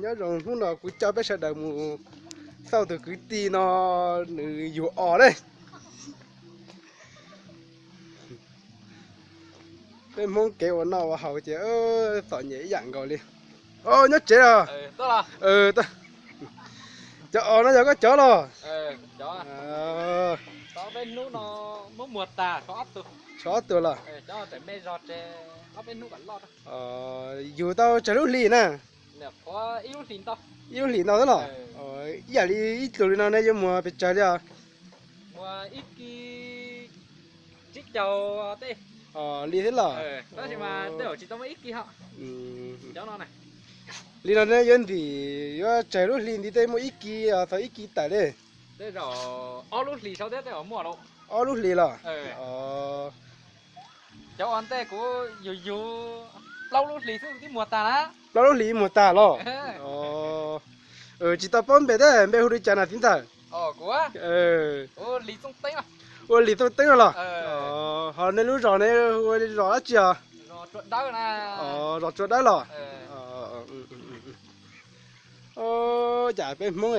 Nyob zoo, hnub no kuv coj peb sawv daws mus xauj tus kwv tij no, nws yug os lawm. Peb Hmoob kev ua noj ua haus ces txom nyem ib yam nkaus li. Nyob tsev los? Cov os no yog koj cov los? Tshuav ob tug los? Yug tau tsawg lub hli na? Ib lub hlis ntau xwb los? Ib yam li ib tus li no ne yuav muag pes tsawg li os? Li thiab los? Li no ne yuav ntim, yuav tsawg lub hli nti tej muaj ib kis, thaum ib kis tawm li? Ob lub hlis los? Cov ua ntej kuv yug yug plaub lub hlis xwb twb muag tag na. Plaub lub hlis muag tag los? Tsis tau paub npe thiab, npe hu li cas na txiv ntxawm? Ua Lis Txooj Teeb no los? Ho nej lub zos ne ua li zos dab tsi os? Zos Tsua Dawb los? Cas peb Hmoob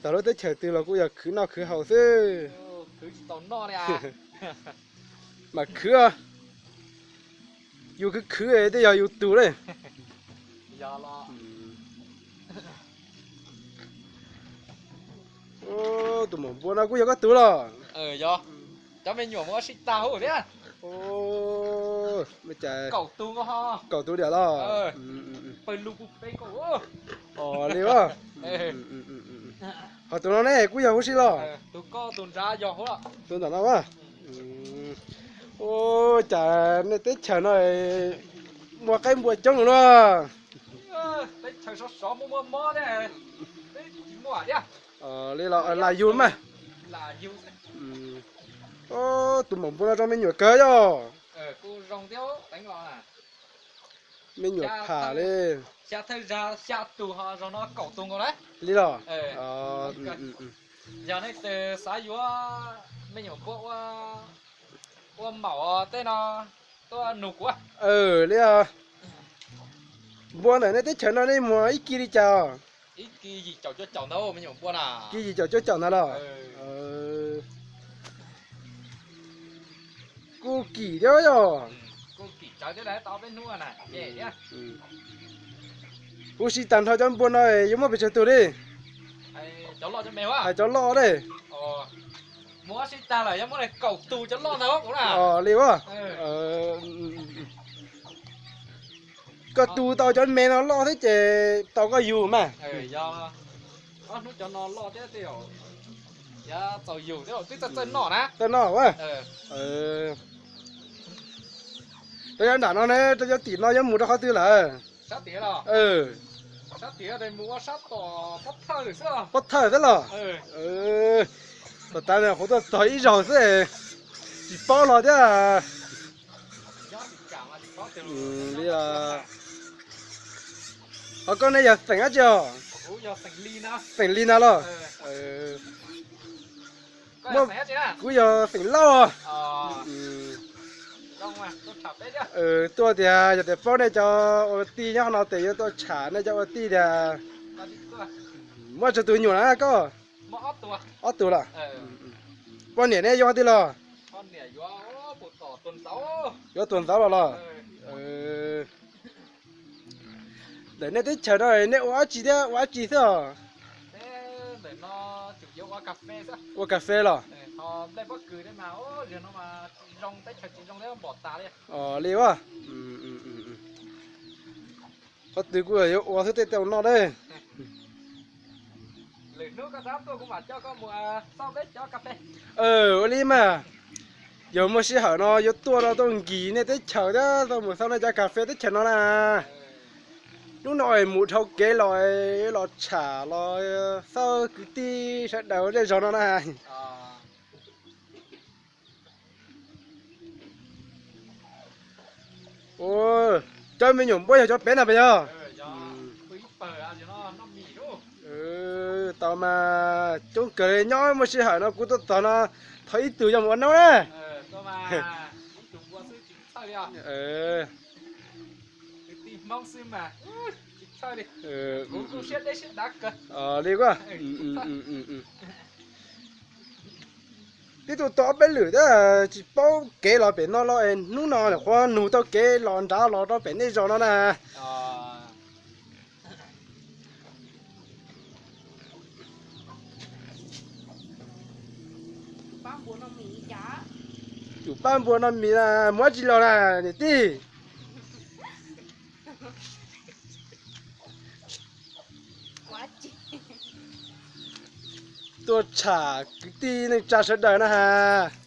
txog lub teb chaws twg los kuj yog khwv noj khwv haus xwb. Mas khwv, yus khwv khwv tej yog yus tus li. Tus maum npua no kuj yog koj tus los? Cov me nyuam mus ua si tag huv thiab. Kaum tus nkaus, kaum tus diam los? Pawg lug puag pem nkaus. Li as. Ho tus no ne kuj yog huv si los? Tus ntawm no as. Ua cas nej teb chaws no muaj qaib npua coob no? Li los lam yug mas. Tus maum npua no zoo me nyuam kawg yog? Me nyuam tham li. Li los? Yog nej xav yuav me nyuam npua ua maum tej no tuaj nug kuv. Li os. Npua ntawm nej teb chaws no nej muag ib kis li cas? Kis yim caum cuaj caum ntawd los? Kuj kim thiab yog. Huv si tag nrho cov npua no yuav muaj pes tsawg tus li? Hais cov loj li. Li as. Koj tu tau cov me no loj thiab ces tau koj yug mas. Txawj noj. Rau yav nram no ne, rau yav tim no yuav mus rau qhov twg lawm? Pob thawj xwb los? Tom tas qhuv tuaj txog ib zaug xwb, tsis paub los thiab. Ho koj ne yog xeem dab tsi os? Xeem Lis na los? Kuv yog xeem Lauj. Tuaj tias yog tias paub nej cov ua tij nyob no ces yuav tuaj tsham nej cov ua tij tias. Muaj tsawg tus nyuam na koj? Ob tug los? Poj niam ne yuav qhov twg los? Yuav tuam ntxauv los los? Ntawm nej teb chaws no nej ua dab tsi thiab ua dab tsi xwb os? Ua kas fes los? Li as. Qhov twg kuj yuav ua xwb tej tau noj na. Ua li mas, yog muaj sij hawm no yuav tuaj no tuaj nkis nej teb chaws thiab tuaj mus xauj nej cov kas fes teb chaws no na. Hnub no mus dhau kev los, los tsham los xauj kwv tij sawv daws zej zog no na. Cov me nyuam npua yog cov pem no puas yog? Tau mas coob kawg li, nyob muaj sij hawm no kuv tuaj txog no thov ib tug yog mus ua nob na. Li kuj, tib tug tau ob peb lwm thiab tsis paub kev los pem no los es hnub no nyuam qhuav nug tau kev los nrad los rau pem nej zos no na. Tus pab npua noj mis na, muab tsis los na niam tij. Tuaj tsham kwv tij neej tsa sawv daws na has.